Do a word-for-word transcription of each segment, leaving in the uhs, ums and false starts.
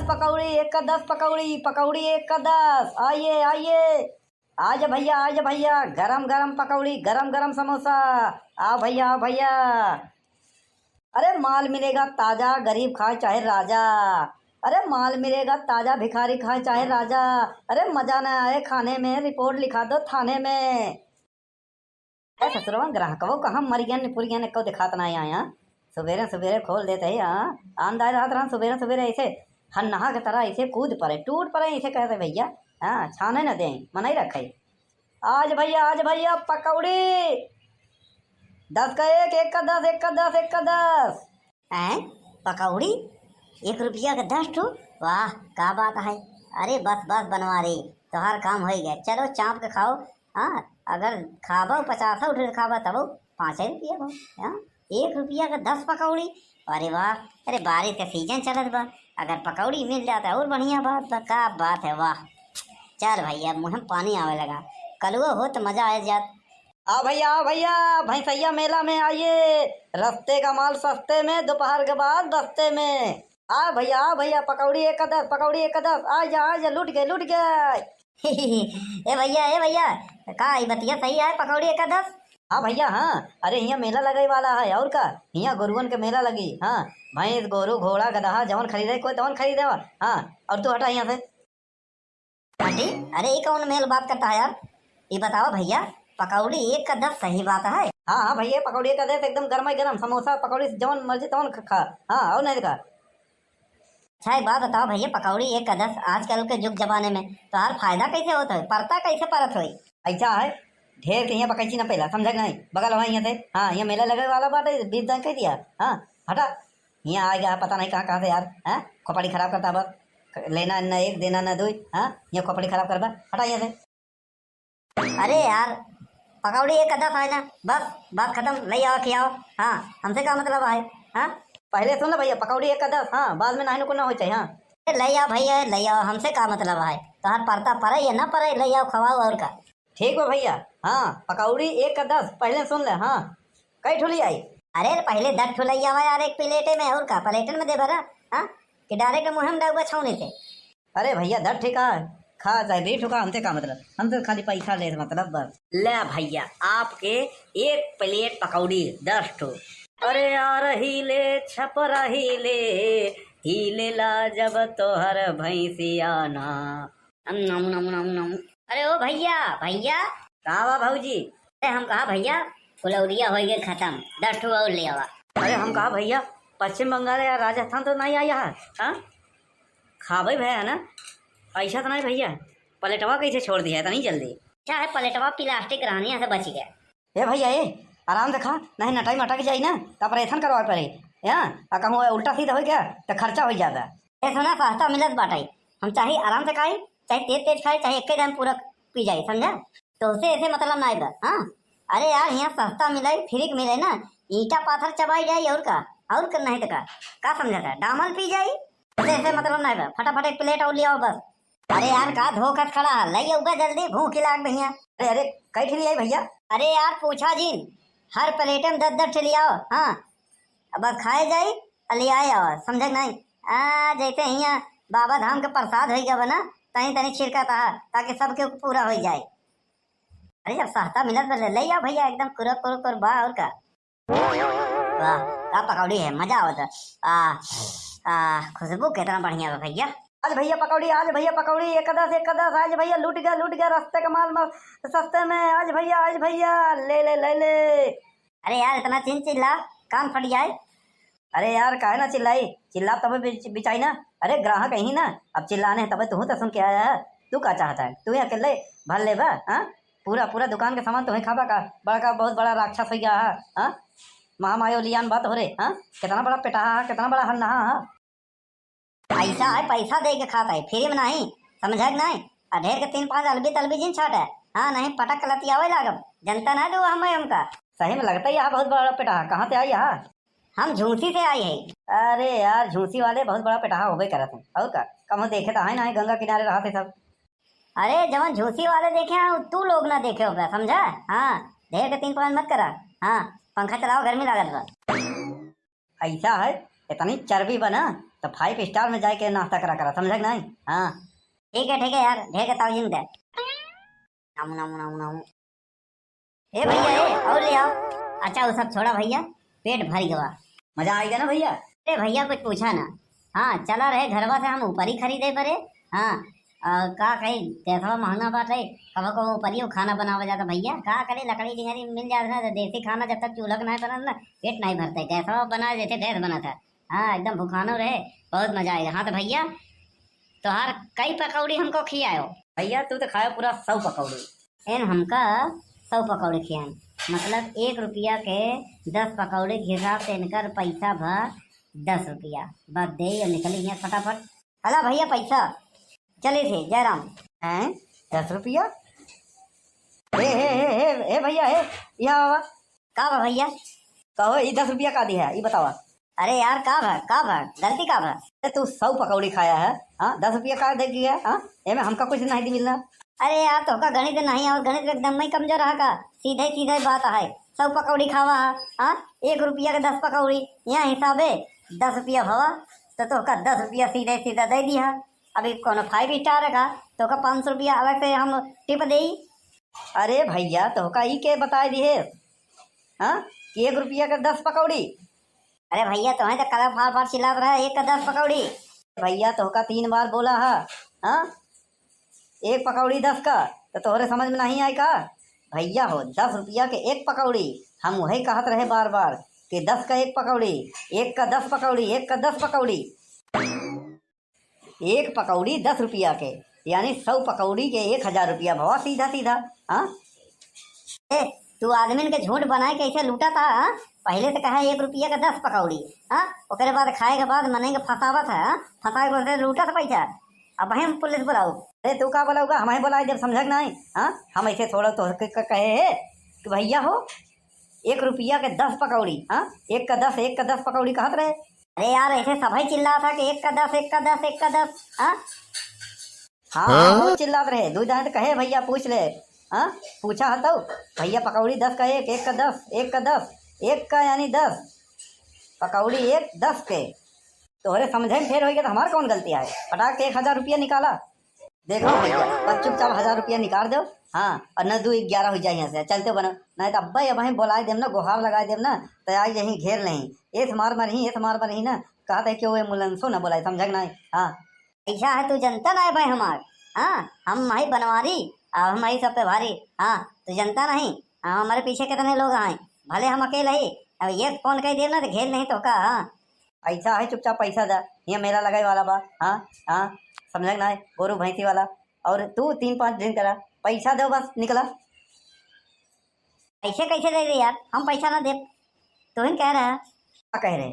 पकौड़ी एक का दस पकौड़ी, पकौड़ी एक का दस। आइए, आइए। आ जा भैया, आ जा भैया, गरम गरम पकौड़ी, गरम गरम समोसा। आओ भैया, आओ भैया। अरे माल मिलेगा ताजा, गरीब खाए चाहे राजा। अरे माल मिलेगा ताजा, भिखारी खाए चाहे राजा। अरे मजा ना आए खाने में, रिपोर्ट लिखा दो थाने में। ए ससुरवा, ग्राहकवो कहाँ मर गया, निपुर गया, एको दिखात ना आया। सुबेरे सुबेरे खोल देते हैं, हाँ। आंदा रहत रहन सुबेरे सुबेरे ऐसे हन्नहा के तरह ऐसे कूद पड़े, टूट पड़े, ऐसे कहते भैया, हाँ, छाने न दें, मनई रखे। आज भैया, आज भैया पकौड़ी, दस का एक, एक का दस, एक का दस, एक का दस। हैं? पकौड़ी? एक रुपया का दस ठो? वाह, का बात है। अरे बस, बस बनवारी, तोहार काम होइ गया। चलो चाप के खाओ। हाँ, अगर खाबो पचास उठ खाबो तबो पाँच रुपया हो। हाँ, एक रुपया का दस पकौड़ी। अरे वाह, अरे बारिश का सीजन चलत बा, अगर पकौड़ी मिल जाता और बढ़िया बात बा। का बात है, वाह। चल भैया, मुँह में पानी आवे लगा, कलुआ हो तो मजा आ जात। आ भैया, आ भैया, भैंसैया मेला में आइए, रस्ते का माल सस्ते में, दोपहर के बाद बस्ते में। आ भैया, आ भैया, पकौड़ी एक का दस, पकौड़ी एक का दस, आ जा, आ जा, लूट गए, लूट गए। ए भैया, ए भैया, का ई बतिया सही है, पकौड़ी एक का दस? हाँ भैया, हाँ, अरे हियाँ मेला लगे वाला है, और का, हियाँ गोरुअन के मेला लगी, हाँ, भैंस, गोरू, घोड़ा, गदहा, जवन खरीदे कोई तवन खरीदे, हाँ, और तू हटा हियाँ से। हटी? अरे, ई कौन मेल बात करता है यार? ई बतावा भैया, पकौड़ी एक का दस सही बात है? हाँ, हाँ भैया, पकौड़ी एक का दस एकदम गरमा गरम, समोसा, पकौड़ी, जवन मर्जी तवन ख-, खा। हाँ, और नहीं तो का। अच्छा, एक बात बतावा भैया, पकौड़ी एक का दस आजकल के जुग जमाने में तोहार फायदा कैसे होत होई? परता कैसे परत होई? ऐसा है, ढेर के हियाँ बकैची ना पेला, समझा कि नहीं? बगल हुआ हियाँ से, हाँ, हियाँ मेला लगे वाला बाटे, बीस दान कह दिया, हाँ, हटा। हियाँ आ गया, पता नहीं कहाँ, कहाँ से यार, हैं? खोपड़ी खराब करता बस, लेना न एक, देना न दुई, हाँ? हियाँ खोपड़ी खराब करबा, हटा हियाँ से। अरे यार, पकौड़ी एक का दस है ना, बस, बात खत्म, लई आओ, खियाओ, हाँ, हमसे का मतलब है, हाँ? पहले सुन लो भैया, पकौड़ी एक का दस, हाँ, बाद में नाहीं नुकुर ना हो चाहिए, हाँ। ए, लई आओ भैया, लई आओ, हमसे का मतलब है, तोहार परता परे या ना परे, लई आओ, खवाओ, और का। ठीक बा भैया, हाँ, पकौड़ी एक का दस, पहले सुन ले, हाँ, कई ठो लियाई? अरे, पहले दस ठो लई आवा यार, एक प्लेटे में, और का, प्लेटन में देबा ना, हाँ, कि डायरेक्ट मुँह में डाउबा छौनी से? अरे भैया, दस ठे का, खा चाहे बीस ठो का, हमसे का मतलब, हमसे खाली पैसा ले से मतलब बस। ले भैया, आपके एक प्लेट पकौड़ी दस ठो। अरे यार, हिले छपरा हिले, हिले ला जब तोहर भैंसिया ना। अम, नम, नम, नम, नम। अरे ओ भैया, भैया। का बा भौजी? अरे हम कहा भैया, फुलौरिया होइ गए खत्म, दस ठो और ले आवा। अरे हम कहा भैया, पश्चिम बंगाल या राजस्थान तो नहीं आया है, हाँ? खाबे भैया ना, ऐसा तो नहीं भैया, प्लेटवा कैसे छोड़ दिया इतनी जल्दी? अच्छा है प्लेटवा प्लास्टिक रहनिया से बच गया। ए भैया ए, आराम से खा, नहीं नटाई मटक जाई ना, तो ऑपरेशन करवावे पड़े। हाँ, आ कहूँ उल्टा सीधा हो गया तो खर्चा हो जाता। ए सुना, सस्ता मिलत बाटे, हम चाहे आराम से खाई, चाहे तेज तेज खाई, चाहे एक ही टाइम पूरा पी जाई, समझा? तो उसे ऐसे मतलब ना बा, हाँ। अरे यार, यहाँ सस्ता मिले, फ्री के मिले ना, ईंटा पाथर चबाई जाई और का, और का नहीं तो का, का समझा था, डामल पी जाई। ऐसे ऐसे मतलब ना बा, फटाफट एक प्लेट और ले आओ बस। अरे यार, का धोखत खड़ा है, लई आउबा जल्दी, भूख ही लाग भैया। अरे, अरे, कई ठे लियाई भैया? अरे यार, पूछा जिन, हर प्लेट में दस दस ठे लियाओ, हाँ, अब बस खाए जाई, और ले आए आओ, समझे कि नहीं? आ, जैसे हियाँ बाबा धाम के प्रसाद होइ गया बा ना, तनी तनी छिड़का था, ताकि सबके पूरा होइ जाए। अरे, जब सस्ता मिलत बा, ले, ले आओ भैया, एकदम कुरकुर कुर बा, और का। वाह, का पकौड़ी है, मजा आवत है। आ, आ, खुशबू कितना बढ़िया बा भैया। आज भैया पकौड़ी, आज भैया पकौड़ी, एक दस, एक दस, आज भैया लूट गया, लूट गया, रस्ते का माल, माल सस्ते में, आज भैया, आज भैया, ले, ले, ले, ले। अरे यार, इतना चिन चिल्ला, कान फट जाए। अरे यार, काहे ना चिल्लाई, चिल्ला तबे बिच-, बिचाई ना। अरे ग्राहक यही ना, अब चिल्लाने हैं तबे तू तो सुन के आया है। तू का चाहता है, तू ही अकेले भर ले बा, हाँ? पूरा, पूरा दुकान के सामान तुम्हें खाबा का? बड़का, बहुत बड़ा राक्षस हो गया है, हाँ? महामायो लियान बात हो रे, हाँ? कितना बड़ा पेटाहा है, कितना बड़ा हन्नहा है। पैसा है, पैसा दे के खाता है, फ्री में नहीं, समझा कि नहीं? आ ढेर के तीन पांच अलबी तलबी जिन छाटे, हाँ, नहीं पटक के लतियावे लागब, जनता ना दो हमें हमका। सही में लगता है यहाँ बहुत बड़ा पेटाहा, कहाँ से आई यहाँ? हम झूसी से आई है। अरे यार, झूसी वाले बहुत बड़ा पेटाहा होबे करत हैं, और का? कम देखे तो है ना, गंगा किनारे रहते सब। अरे, जवन झूसी वाले देखे हैं, तू लोग ना देखे होगा, समझा? हाँ, ढेर के तीन पाँच मत करा। हाँ, पंखा चलाओ, गर्मी लागत बा। ऐसा है, इतनी चर्बी बा ना, तो five star में जाइके नाश्ता करा करा, समझा कि नहीं? हाँ। ठीक है, ठीक है यार, ढेर के ताव जिन दे। नामू, नामू, नामू, नामू। ए भैया, ए, और ले आओ। अच्छा, वो सब छोड़ा भैया, पेट भर गवा। मजा आ गया ना भैया? अरे भैया, कुछ पूछा ना। हाँ, चला रहे घरवा से हम ऊपरी खरीदे परे। हाँ, आ, का कही, गैसवा महंगा बाटे, कबो कबो ऊपरी खाना बनावा जाता भैया। का करे, लकड़ी डिंगरी मिल जात ना, तो देसी खाना जब तक चूल्हा के नहीं बनत ना, पेट नहीं भरते। गैसवा बना, जैसे गैस बनत है। हाँ, एकदम भुखानो रहे, बहुत मजा आएगा। हाँ तो भैया, तोहार कई पकौड़ी हमको खियायो? भैया, तू तो खायो पूरा सौ पकौड़ी। एन हमका सौ पकौड़ी खियान, मतलब एक रुपया के दस पकौड़ी के हिसाब से इनकर पैसा भा दस रुपया। बस दे और निकली हियाँ फटाफट। हला भैया पैसा, चले थे जयराम। हैं? दस रुपया? हे, हे, हे, हे, हे भैया, हे, यहाँ आवा। का बा भैया? कहो, ई दस रुपया का दिया है, ई बतावा। अरे यार, का भा, का भा, गलती का भा? अरे, तू सौ पकौड़ी खाया है, हाँ, दस रुपया का दे दिया, हाँ, एमे हमका कुछ नहीं दी मिलना। अरे यार, तोहका गणित नहीं और गणित एकदम में कमजोर रहा का? सीधे सीधे बात है, सौ पकौड़ी खावा है, हाँ, एक रुपया के दस पकौड़ी, यहाँ हिसाबे दस रुपया भवा, तो तोहका दस रुपया सीधे सीधा दे दिया। अभी कोनो five star है का? तोहका पाँच सौ रुपया अलग से हम टिप देई। अरे भैया, तोहका ई के बताए दिहे, हाँ, कि एक रुपया के दस पकौड़ी? अरे भैया, तोहे तो कल फाड़ फाड़ चिल्लात रहा, एक का दस पकौड़ी। भैया, तोहका तीन बार बोला है, हाँ, एक पकौड़ी दस का, तो तोहरे समझ में नहीं आए का? भैया हो, दस रुपया के एक पकौड़ी, हम वही कहत रहे बार बार कि दस का एक पकौड़ी, एक का दस पकौड़ी, एक का दस पकौड़ी। एक पकौड़ी दस रुपया के, यानी सौ पकौड़ी के एक हजार रुपया भवा सीधा सीधा। हाँ? ए, तू आदमी के झूठ बनाए के ऐसे लूटा था, हाँ? पहले तो कहा एक रुपया का दस पकौड़ी, हाँ? ओकरे बाद खाए के बाद मने के फंसावत है, हाँ? फंसाए के बदले लूटा था पैसा। अब हम पुलिस बुलाओ। अरे तू का बुलाऊगा? हम ही बुलाए जब समझक नहीं, हाँ? हम ऐसे थोड़ा तो क-, क-, कहे है कि भैया हो, एक रुपया के दस पकौड़ी, हाँ? एक का दस, एक का दस पकौड़ी कहत रहे। अरे यार, ऐसे सभई चिल्ला था कि एक का दस, एक का दस, एक का दस, हाँ? हाँ, हाँ? बहुत चिल्लात रहे। दू जाने तो कहे, "भैया पूछ ले।" हाँ? पूछा है तो, "भैया पकौड़ी दस का एक, एक का दस, एक का दस, एक का यानी दस, पकौड़ी एक दस के।" तोहरे समझे में फेर होइगा तो हमार कौन गलती है? फटाक के एक हजार रुपया निकाला। देखो भैया, बस चुपचाप हजार रुपया निकाल दो। हाँ, और न दू ग्यारह हो जाए यहाँ से, चलते बनो, नहीं तो अब्बा ये वहीं बुलाए देम ना, गुहार लगाए देम ना, तो आई यहीं घेर नहीं। एस मार मरही, एस मार मरही ना, कहत है कि वो एम्बुलेंसो ना बुलाए, समझक नहीं? हाँ। ऐसा है तू जनता ना है भाई हमार, हाँ, हम माही बनवारी, अब हम माही सब पे भारी, हाँ, तू जनता नहीं, हाँ, हमारे पीछे कितने लोग आए, भले हम अकेले ही, अब ये फोन कह देम ना तो घेर नहीं तो का, हाँ। पैसा है, चुपचाप पैसा दे, ये मेला लगाए वाला बा। हाँ, हाँ, समझक ना है, गोरू भैंसी वाला। और तू तीन पाँच दिन करा, पैसा दो बस, निकला। ऐसे कैसे दे दे यार, हम पैसा ना दे, तू ही कह रहा है। का कह रहे?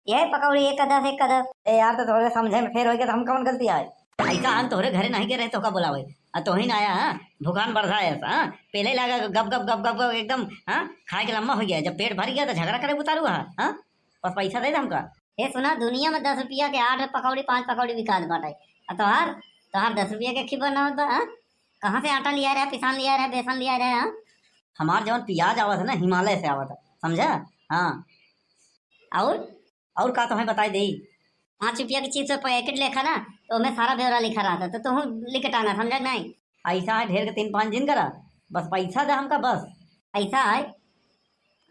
ये पकौड़ी एक का दस, एक का दस। ए यार, तो तोहरे समझे में फेर होइगा तो हम कौन गलती आए? ऐसा हम तोहरे घरे नहीं के रहे, तोहका बुलावे, आ तोहिन आया, हाँ, भुखान बढ़ा है, हाँ, पहले लगा गप गप गप गप गप एकदम, हाँ, खाए के लम्मा हो गया, जब पेट भर गया तो झगड़ा करे उतारू, हाँ, हाँ, बस पैसा दे दे हमका। ए सुना, दुनिया में दस रुपया के आठ पकौड़ी, पाँच पकौड़ी बिकात बाटे। आ तोहार, तोहार दस रुपया के खिबर ना होत बा, हाँ? कहाँ से आटा लिया रहे, पिसान लिया रहे, बेसन लिया रहे, हाँ? हमार जवन पियाज आवत है ना, हिमालय से आवत है, समझा? हाँ। और? और का तोहे बताई देई? पाँच रुपया के चिप्स पैकेट लेखा ना, तो ओमे सारा ब्यौरा लिखा रहता, तो तोहू लिख के टांगा, समझा कि नहीं? ऐसा है, ढेर के तीन पाँच दिन करा, बस पैसा दे हमका, बस। ऐसा है,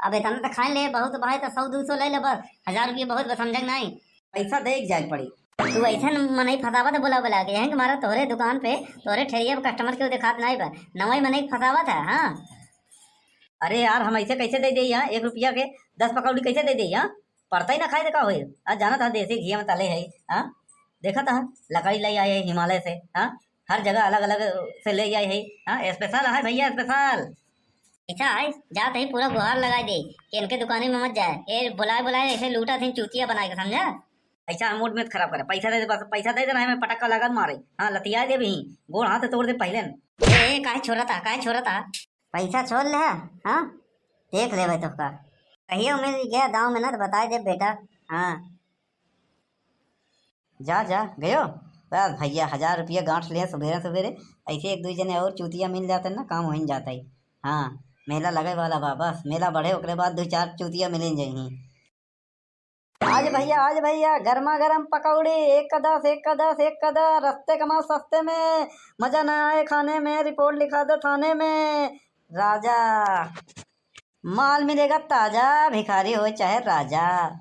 अब इतना तो खाए ले, बहुत भाई तो सौ दो सौ ले ले बस, हजार रुपया बहुत बस, समझा कि नहीं? पैसा दे के जाए के पड़ी। तू ऐसे न मनई फंसावत है बुला बुला के, यहीं के मारा तोहरे दुकान पे, तोहरे ठेरिया पे कस्टमर के देखात नहीं बा, नवाई मनई फंसावत है, हाँ। अरे यार, हम ऐसे कैसे दे दे यहाँ, एक रुपया के दस पकौड़ी कैसे दे दे यहाँ? पड़ता ही ना खाए तो का होई? आ, जाना था देसी घी में तले है, हाँ? देखा था, लकड़ी ले आए है हिमालय से, हाँ? हर जगह अलग अलग से ले आए है, हाँ? स्पेशल है भैया, स्पेशल। ऐसा है, जात ही पूरा गुहार लगाए दे कि इनके दुकाने में मत जाए। ये बुलाए बुलाए ऐसे लूटा थे चूतिया बनाए के, समझा? ऐसा हम मूड मत खराब करे, पैसा दे दे बस, पैसा दे दे, नहीं मैं पटाखा लगा मारे, हाँ, लतिया दे भी, गोड़ हाथ तोड़ दे पहले न। ए, ए, काहे छोरा था, काहे छोरा था? पैसा छोड़ ले, हाँ? देख लेबे तोहका। कहियो मिल गया गाँव में ना तो बताए दे बेटा। हाँ। जा, जा, गयो? बस भैया, हजार रुपया गांठ ले सुबेरे सुबेरे। ऐसे एक दो जने और चूतिया मिल जाते ना, काम हो जाता है। हाँ, मेला लगे वाला बा, बस मेला बढ़े, ओकरे बाद दो चार चूतिया मिल जाही। आज भैया, आज भैया, गर्मा गर्म पकौड़ी, एक का दस, एक का दस, एक का दस, रस्ते कमा सस्ते में, मजा ना आए खाने में, रिपोर्ट लिखा दो थाने में। राजा, माल मिलेगा ताजा, भिखारी हो चाहे राजा।